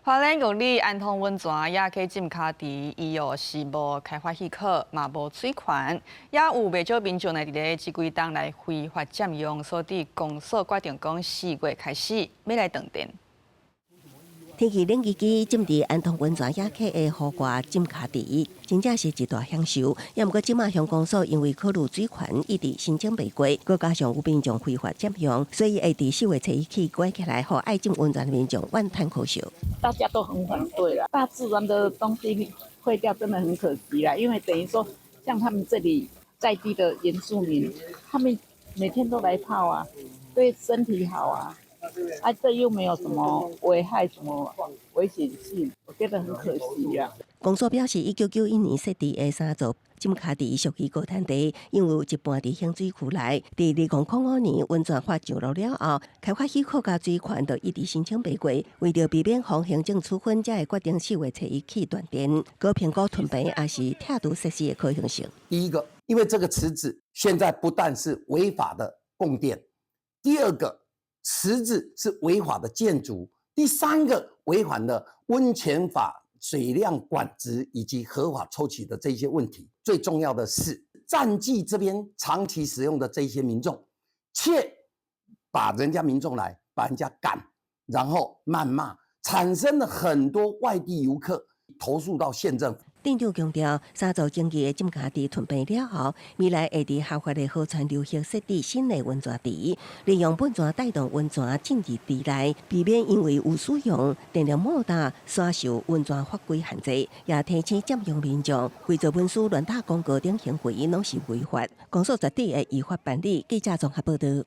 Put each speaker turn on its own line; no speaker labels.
花蓮玉里安通溫泉野溪浸跤池，伊哦是無開發許可，嘛無水權，也有袂少民眾來佇咧這幾冬來非法佔用，所以公所決定講4月開始欲來斷電。
天氣冷吱吱，浸佇安通溫泉野溪的戶外浸跤池，真正是一大享受。也毋過，這馬鄉公所因為考慮水權一直申請袂過，閣加上有民眾非法佔用，所以會佇4月初一起關起來，予愛浸溫泉的民眾怨嘆可惜。
大家都很反對啦，大自然的東西廢掉真的很可惜啦，因為等於說，像他們這裡在地的原住民，他們每天都來泡啊，對身體好啊。啊，這又沒有什麼危害，什麼危險性，我覺得很可惜啊。
公所表示，1991年設置的三座浸跤池屬於高灘地，因為有一半佇興水區內。佇2005年溫泉法上路了後，開發許可佮水權就一直申請袂過，為著避免予行政處分，才會決定4月初一起斷電。閣評估吞併抑是拆除設施的可行性。
第一個，因為這個池子現在不但是違法的供電，第二個，池子是違法的建築，第三個違反了溫泉法、水量管制以及合法抽取的這些問題。最重要的是，佔據這邊長期使用的這些民眾，卻把人家民眾來把人家趕，然後謾罵，產生了很多外地遊客投訴到縣政府。
店長強調，三座爭議的浸跤池吞併了後，未來會佇合法的河川流域設置新的溫泉池，利用噴泉帶動溫泉進入池內，避免因為有使用電力摩打煞受溫泉法規限制，也提醒佔用民眾偽造文書、亂打廣告等行為攏是違法。公所絕對會依法辦理。記者綜合報道。